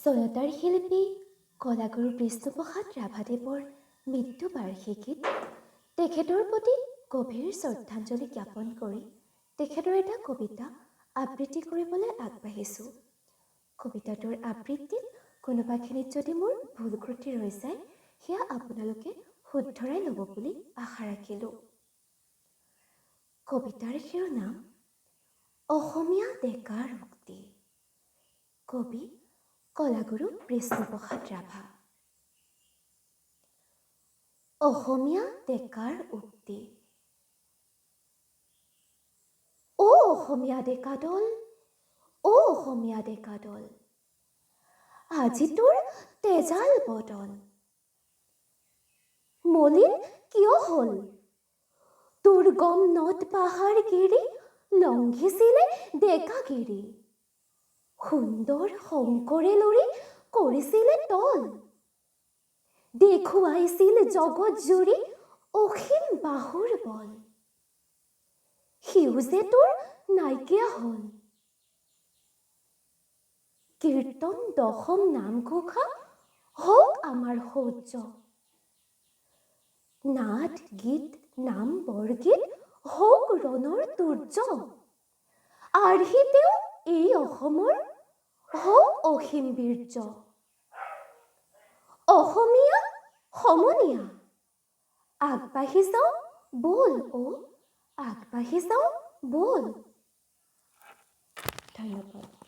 জনতাৰ শিল্পী কলাগুৰু বিষ্ণুপ্ৰসাদ ৰাভাদেৱৰ মৃত্যু বাৰ্ষিকীত তেখেতৰ প্ৰতি গভীৰ শ্ৰদ্ধাঞ্জলি জ্ঞাপন কৰি তেখেতৰ এটা কবিতা আবৃত্তি কৰিবলৈ আগবাঢ়িছোঁ। কবিতাটোৰ আবৃত্তিত কোনোবাখিনিত যদি মোৰ ভুল ক্ৰুটি ৰৈ যায়, সেয়া আপোনালোকে শুধৰাই ল'ব বুলি আশা ৰাখিলোঁ। কবিতাৰ শিৰোনাম অসমীয়া ডেকাৰ উক্তি। কবি কলাগুৰু বিষ্ণুপ্ৰসাদ ৰাভা। অসমীয়া ডেকাৰ উক্তি। অ অসমীয়া ডেকা দল, অ অসমীয়া ডেকা দল, আজি তোৰ তেজাল বদন মলিন কিয় হ'ল? দুৰ্গম নদ পাহাৰ গিৰি লংঘিছিলে ডেকাগিৰি, সুন্দৰ শংকৰে লৰি কৰিছিলে তল, দেখুৱাইছিল জগত জুৰি অসীম বাহুৰ বল, সিও যে তোৰ নাইকিয়া হ'ল। কীৰ্তন দশম নামঘোষা হওক আমাৰ শৌৰ্য, নাট গীত নাম বৰগীত হওক ৰণৰ তুৰ্য, আৰ্হিতেও এই অসমৰ হওক অসীম বীৰ্য। অসমীয়া সমনীয়া, আগবাঢ়ি যাওঁ ব'ল, অ আগবাঢ়ি যাওঁ ব'ল। ধন্যবাদ।